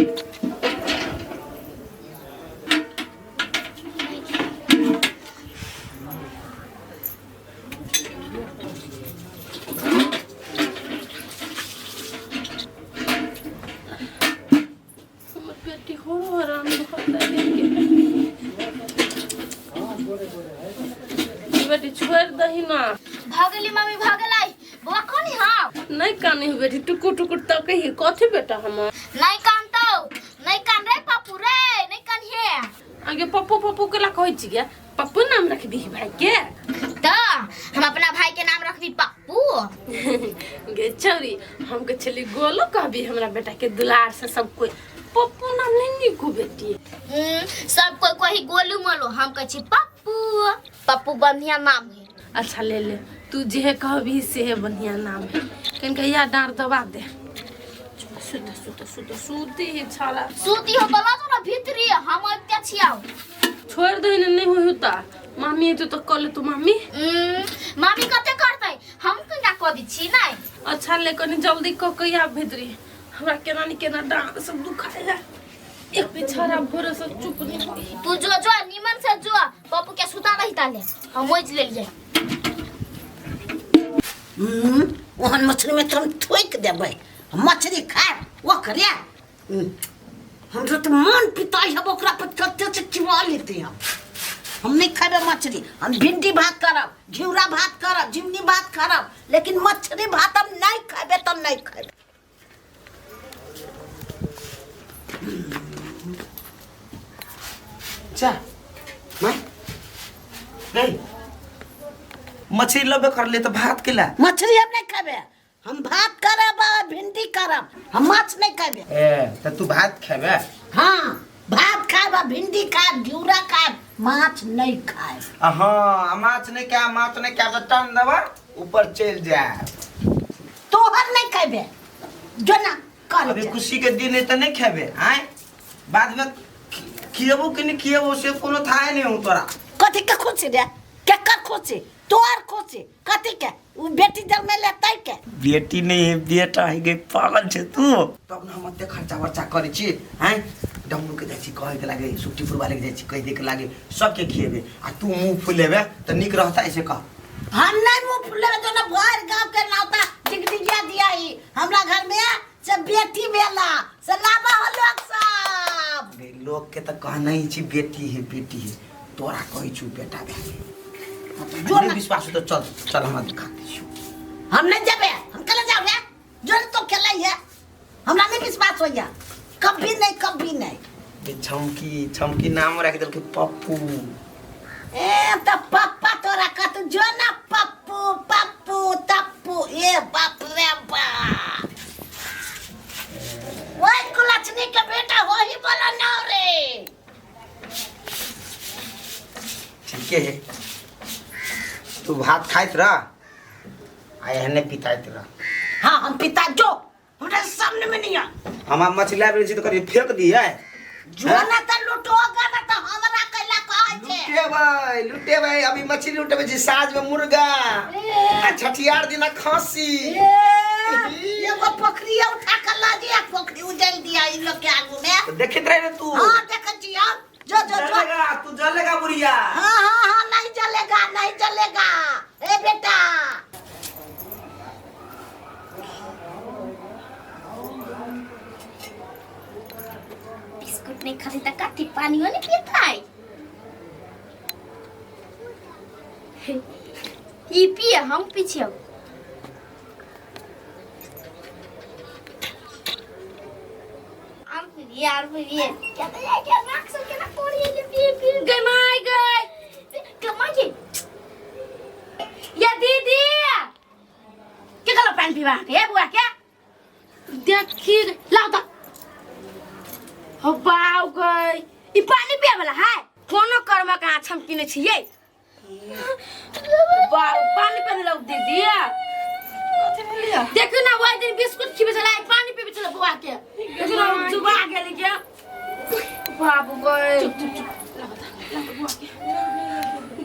हमर बेटी हो आराम बेटी छोड़ दही ना। भऽ गेली मम्मी, भऽ गेलै। बौआ कनी हाँ। नहीं कानी हो बेटी, टुकुर टुकुर तक ही कथी बेटा हमर। नहीं कानतौ, नहीं कान रे पप्पू रे, नहीं कानिहे। आगे पप्पू पप्पू केला कहै छियै? पप्पू नाम रखबी भाई के? त हम अपना भाई के नाम रखबी पप्पू। गे छौरी, हम के छली गोलो कहबी हमरा बेटा के दुलार से सब कोई। पप्पू नाम नहीं नीक हो बेटी। सब कोई कही गोलू मोलू, हम कहै छी पप्पू। पप्पू बढ़िया नाम है। अच्छा ले ले, तू जे कहबी से बढ़िया नाम है। कन कहिया डांट दबा दे। सुत सुत सुत सुती ही छाला। सूती हो बोला तो ना भीतरी, हम अबिते छियाओ। छोड़ दे ने, नहीं होई होता। मामी एतो तो कल तू मामी। मामी कते करतै, हम केना कऽ दै छी नै। अच्छा ले कनी जल्दी क के आ भीतरी, हमरा केना नि केना डांट सब दुखाय है। एक पिछाड़ा भोरे से चुप नहीं होई। तू जो जो निमन से जो पप्पू के सुता रही ताले, हम मोज लेलिए। ओहन मछली में तो हम थोइक देबै, मछली खाएब ओकरे। हमरो तो मन पिताई है ओकरा पर, कते से चिबा लेते हम। हम नहीं खेबे मछली, हम भिंडी भात करब, घिउरा भात करब, झिमनी भात करब, लेकिन मछली भात हम नहीं खेबे तो नहीं खेबे। जा माय गई मछली लबे कर ले तो भात के ला। मछली हम नहीं खेबे, हम भात करब आ भिंडी करब, हम माछ नहीं खेबे। ए त तू भात खेबे? हाँ भात खाएब आ भिंडी खाएब, घिउरा खाएब, माछ नहीं खाएब। आ हाँ, आ माछ नहीं खाए, माछ नहीं खाए तो टन दबा ऊपर चल जाए। तोहर नहीं खेबे जो ना कर। अभी जा। खुशी के दिन है तो नहीं खेबे आए, बाद में खिएबो कि नहीं खिएबो से कोनो थाहे नहीं हूँ तोरा। कथी के खुशी रे? केकर खुशी? तोहर खुशी कथी के? उ बेटी जन्मे लेतै के? बेटी नहीं है बेटा है गे, पागल छे तू। तब न हम एते खर्चा वर्चा करै छी हैं, डमरू के जाइ छी कहै के लागे, सुट्टीपुर वाले के जाइ छी कहि दे के लागे, सबके खिएबे आ तू मुंह फुलेबे त नीक रहता ऐसे कह। हम नहीं मुंह फुलेबे तो ना भर गांव के नाता डिगडिगिया दिया ही हमरा घर में से बेटी भेला से लाबा हो लोग सब। गे, लोग के त कहना ही छी बेटी है बेटी है, तोरा कहै छु बेटा भए गेल। जो नहीं ना विश्वास हो तो चल चल हमरा दिखा दै छी। हम नहीं जाबे, हम कल जाबे जो तो खेलै है, हमरा नहीं विश्वास होइया कभी नहीं, कभी नहीं। गे, छमकी छमकी नाम राखि देलकै पप्पू। ए त पप्पा तोरा कत जो ना पप्पू पप्पू तप्पू। ए बाप रे बाप, ओए कुलक्षणी के बेटा हो ही बोला ना रे। ठीके है, तू भात खाइत रह आ एहने पिताइत रह। हाँ हम पिता जो हमरा सामने में नहीं आ। हम आब मछली लाबि रहल छी तऽ कभी फेंक दियै। जो ना त लुटोगा ना त हमरा कैला कहै छै। लुटेबै लुटेबै, अभी मछली लुटेबै छी, साँझ में मुर्गा आ छठियार दिना खस्सी। ए, एगो पोखरिया उठा कर ला दिया, पोखरी उजल दिया इन लोग के आगू में। तऽ देखैत रह रे तू। हाँ देखै छी हम। जो जो जो जलेगा तू, जलेगा बुढ़िया। हाँ हाँ हाँ नहीं जलेगा, नहीं जलेगा। ए बेटा बिस्कुट नहीं खाती त कथी पानी नहीं पीता है। ई पिए हम पीछे। आर पिए आर पिए क्या तो ये क्या नाक से केना कोरी ले पिए पिए। गई my गई कमा के या दीदी के कहलो पानी पीवा के ए बुआ के देखी लाओ त हो बाव गई ई पानी पिए वाला है कोनो कर्म कहाँ छम किने छियै बाव पानी पीने लाओ दीदी। कथी भेलिया? देखियो ना ओहि दिन बिस्कुट खिबे छलै, आइ पानी पीबे छलै बौआ के। देखियो ना जुबा गेली के बाबू गई। चुप चुप चुप, लाओ त लाओ त बुआ के।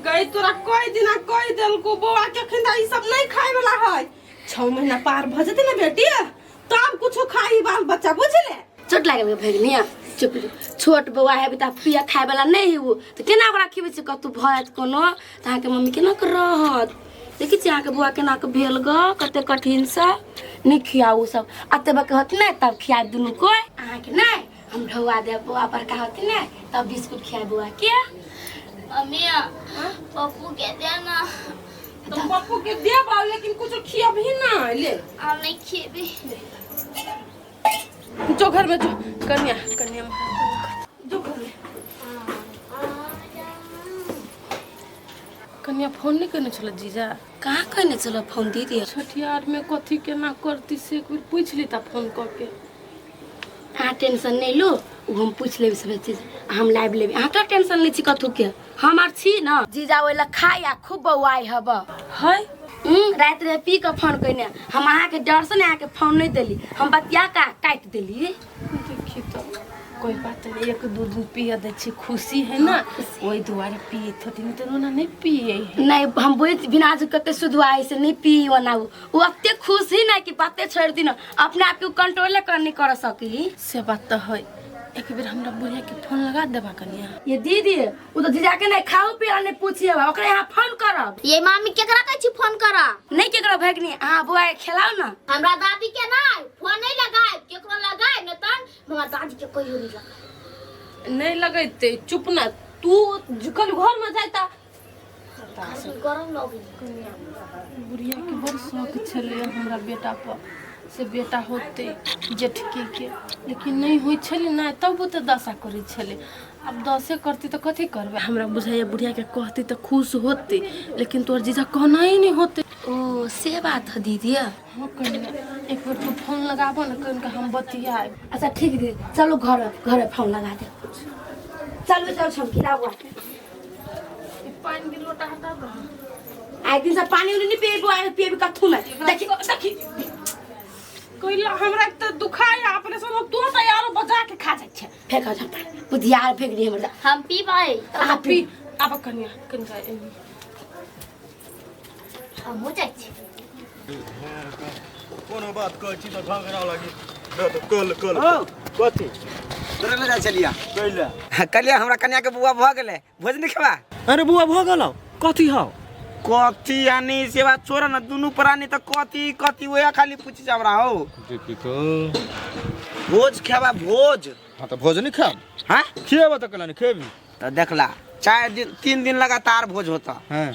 गई तोरा कई दिना कह देलको बौआ के अखन त ई सब नहीं खाए वाला है। 6 महीना पार भ जेतै ना बेटी तब कुछो खाई बाल बच्चा, बुझले? चोट लागल भगनिया। चुप, छोट बौआ है तऽ पिया खाय वाला नहीं है वो, तऽ केना ओकरा खिबै छै? कतौ भऽ जायत कोनो तऽ अहाँके मम्मी केना कऽ रहत? देखै छियै अहाँके बौआ केना कऽ भेल गऽ, कते कठिनसँ। नहि खियाउ सब, एते बक होत नहि तब खिया दुनू कोइ अहाँके। नहि हम ढौआ देब, बौआ बड़का होती ने तब बिस्कुट खिया बौआ के। मम्मी, पप्पू के दे ना। तो पप्पू के देब, लेकिन कुछ खियाबही ना ले। हम नहीं खेबे। जो घर में जो, कन्या कन्या जो घर में। कन्या फोन नहीं करने छल जीजा? कहाँ कहने चलो फोन दीदी। छठियार में कथी केना करती से एक बेर पूछ ली फोन कऽ के। अहाँ टेंशन नहीं लू, ओ हम पूछ लेबै सब चीज, हम लाबि लेबै। अहाँ तो टेंशन नहीं छी कथू के, हम आर छी न। जीजा ओहि लए खाइ आ खूब बौआइ हब है। राति रहे पी कऽ फोन कयने, हम अहाँके डरसँ ने अहाँके फोन नहि देली, हम बतिया कऽ काटि देली। देखी तो कोई बात नहीं, एक दू दिन पिया दै छी, खुशी है ना, ओहि दुआरे पिए थोड़ी, नहीं तो ओना नहीं पिए है। नहीं हम बुझ बिना कते सुधुआइ से नहीं पी ओना, ओ एते खुश ही ना कि बाते छोड़ि दी न, अपने आप के कंट्रोले कर नहीं कर सकी। से बात तो है, एक बेर हमरा बुढ़िया के फोन लगा देबा कन्या। ये दीदी ओ तो जीजा के नहीं खाओ पिया नहीं पूछिए, ओकरे यहाँ फोन करब। ये मामी केकरा कहै छी फोन कर? नहीं केकरो भगनी, अहाँ बौआ के खेलाउ ना। हमरा दादी के नहीं फोन नहीं लगाए, केकरो लगाए न तन हमरा दादी के कहियो नहीं लगाए। नहीं लगैते, चुप ना तू, कल घर में जाता। गरम लगे। बुढ़िया के बड़ शौक छलै हमरा बेटा पर, से बेटा होते जेठकी के, लेकिन नहीं होइ छलै ना, तब ओ तऽ दशा करै छलै। आब दशे करती तऽ कथी करबै? हमरा बुझाइए बुढ़िया के कहती तऽ खुश होते, लेकिन तोहर जीजा कहना ही नहीं होते। ओ से बात है दीदी। हाँ कन्या, एक बेर तू फोन लगाबो ना कन हम बतियाब। अच्छा ठीक दीदी, चलो घर घर फोन लगा दे, चलो चलो छमकी लाओ। पानी के लोटा हटा दो। आइ दिन से पानी उनी नहीं पिएबो, आइ पिएबी कथू में देखी देखी कोइला हमरा तऽ दुखाय ऑपरेशन, तू तऽ यारो बजा के खा जाइ छै। फेंक जा पानी, बुधियार फेंक दी हमर। हम पीबै। आ पी आब कन्या, कन्या हम हो जाइ छी। कोनो बात कहै छी तऽ झगड़ा लागी तऽ कल कल कथी तोरे ले जाइ छलियै। कैला? कहलियै हमरा कन्या के बौआ भऽ गेलै, भोज नहीं खेबा? अरे बुआ भऽ गेलौ, कथी हौ? कथी यानी सेवा छोड़ न, दुनू प्राणी तऽ कथी कथी वएह खाली पूछै छै हमरा हौ। देखी तो भोज खेबा भोज। हाँ तऽ भोज नहीं खाब? हाँ खिएबा तऽ कहला नहीं खेबी। तऽ देखला 4 दिन 3 दिन लगातार भोज होता। हाँ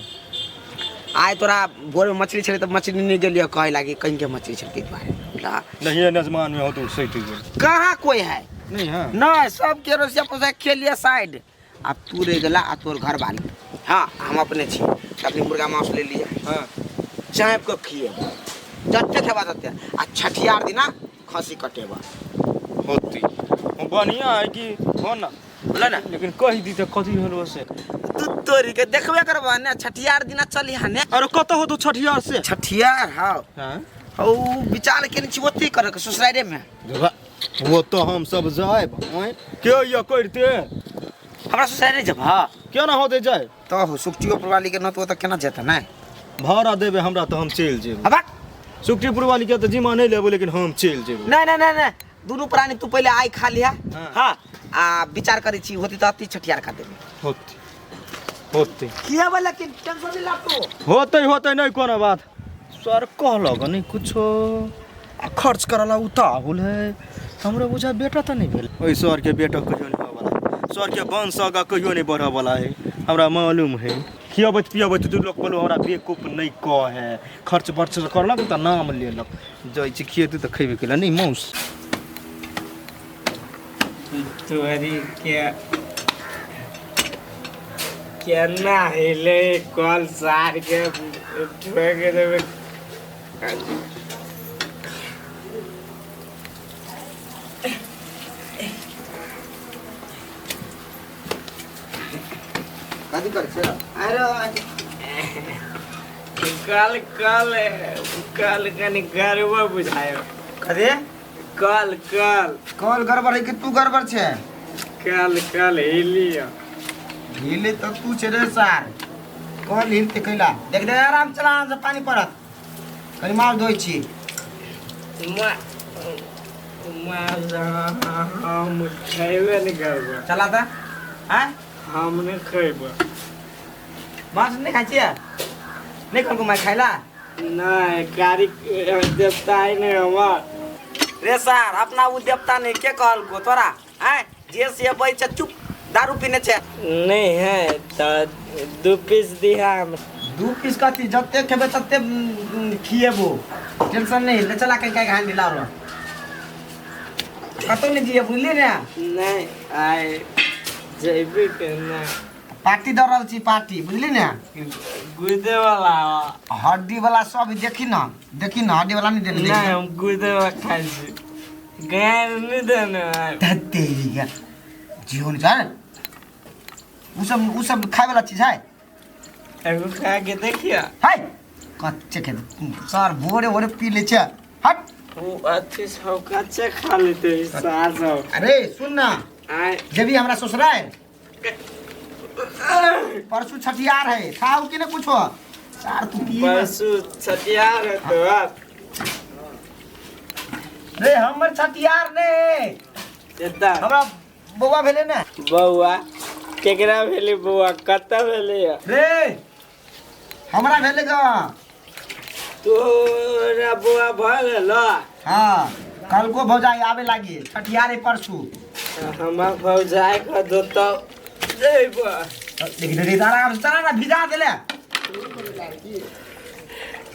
आइ तोरा भोर में मछली छलै तऽ मछली नहीं गेलियै कहे लागी कहीं के मछली छलै ताहि दुआरे। नहीं नजमान में हो तो सही गेल। कहाँ कोई है? नहीं। हाँ नहीं सब के रसिया पोसा खेलिए साइड, अब तू रह गेला आ तोर घर वाली। हाँ हम अपने छी, अपनी मुर्गा मांस ले लिए। हाँ चाँप के खिएब जते खेबा तते, आ छठियार दिना खसी कटेबा। होती बढ़िया है कि हो ना। बोला ना। लेकिन कहि दी तऽ कथी होलो से? तू तोरी के देखबे करबा ने, छठियार दिना चली हने। अरे कत हो तो छठियार से? छठियार हाँ हाँ ओ विचार केने छी ओते करे के ससुरारे में। वो तो हम सब जाएब के ये करते हमरा ससुरारे जब। हाँ क्यों ना होते जाए तो हो सुखटियो प्रवाली के न तो केना जेता नै भाड़ा देबे हमरा तो हम चलि जेबै। अब सुखटीपुर वाली के तो जिम्मा नहीं लेबो, लेकिन हम चलि जेबै। नहीं नहीं नहीं नहीं दुनू प्राणी तू पहले आई खा लिया। हाँ आ विचार करै छी होती त अति छठियार खा देबे। होती होती किया वाला के टेंशन नहीं लातो। होते होते नहीं कोनो बात। सर कहलक नहीं कुछो आ खर्च करला उताहुल है, हमरा बुझा बेटा तऽ नहीं भेल। ओहि सर के बेटा कहियो नहीं होवला, सर के वंश आगा कहियो नहीं बढ़वला है, हमरा मालूम है। खियाबैत पियाबैत दू लोग बोलो हमरा बेवकूफ नहीं कहे, खर्च बर्च करलक तऽ नाम लेलक। जाइ छी खिएतै तऽ खेबे केला नहीं मौस। तोहरी के केना हेले कल सार के ठोक देबे। कथी करै छै? अरे कल कल कल कनी गड़बड़ बुझायो। कथी? कल कल कल गड़बड़ है कि तू गड़बड़ छै? कल कल हिलियो हिले तो तू छै रे सार, कल हिलते कैला देख दे आराम चला से पानी पड़त। कनी माल धोइ छी। मांस हम खैबे नहीं करबो। चला ता हैं हम नहीं खैबो। मांस नहीं खाइ छियै? नहीं कहलको माय खाइला? नहीं कारी देवता है नहीं हमार। रे सर अपना उ देवता नहीं के कहलको तोरा? हैं जे से बै छै चुप दारू पीने छै। नहीं है तो 2 पीस दिया हम। 2 पीस कथी जते खेबे तते खिएबो टेंशन नहीं। ले चला कहीं कहीं हांडी लाओ कतो नहीं जिए बुझली ने? नहीं आए जेबे के ना पार्टी द रहल छी पार्टी बुझली ने? गुदे वाला हड्डी वाला सब देखी ना देखी ना हड्डी वाला नहीं देने। नहीं हम गुदे वाला खाइ छी गैर नहीं देने। तेरी का जीवन जान उ सब खाए वाला चीज है। एगो खा के देखिया है कच्चे के सर भोरे भोरे पी ले छे हट। वो अच्छे सब कच्चे खा लेते सार सब। अरे सुन ना जब भी हमरा ससुराल परसों छठियार है खाओ कि ना कुछ हो सार तू पी। परसों छठियार है तो रे हमर छठियार ने एता हमरा बौआ भेले ने। बौआ केकरा भेले? बौआ कत भेले रे? हमरा भेले ग। तोरा बौआ भ गेल? हां कल को भौजाई आवे लागी छठियारे परसों। हमर भौजाई के दोतो देबो। देख रे आराम से चला ना भिजा देले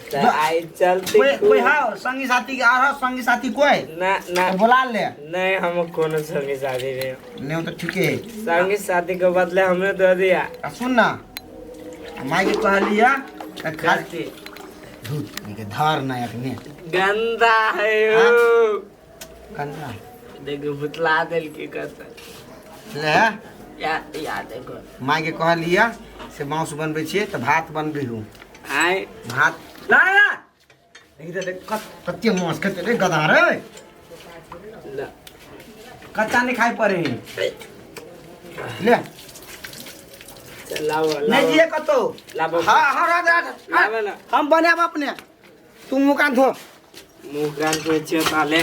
त आई चलते। कोई हां संगी साथी आ रहा संगी साथी कोई ना ना बुला ले। नहीं हम कोनो संगी साथी रे नहीं तो ठीक है संगी साथी के बदले हमने दे दिया। सुन ना माई के कहलिया त खाती दूध के धार ना अखने गंदा है ओ गंदा देखो बुतला देल के कहता ले या या देखो माई के कहलिया से मांस बनबै छियै त भात बनबै हूं। आय भात ना ना देख देख कते मांस खेते रे गधा रे ले कच्चा नहीं खाए पड़े ले लाओ लाओ नहीं जिए कतो। लाओ हां हां हां हम बनाब अपने तू मुंह कान धो। मुंह कान धो छे ताले।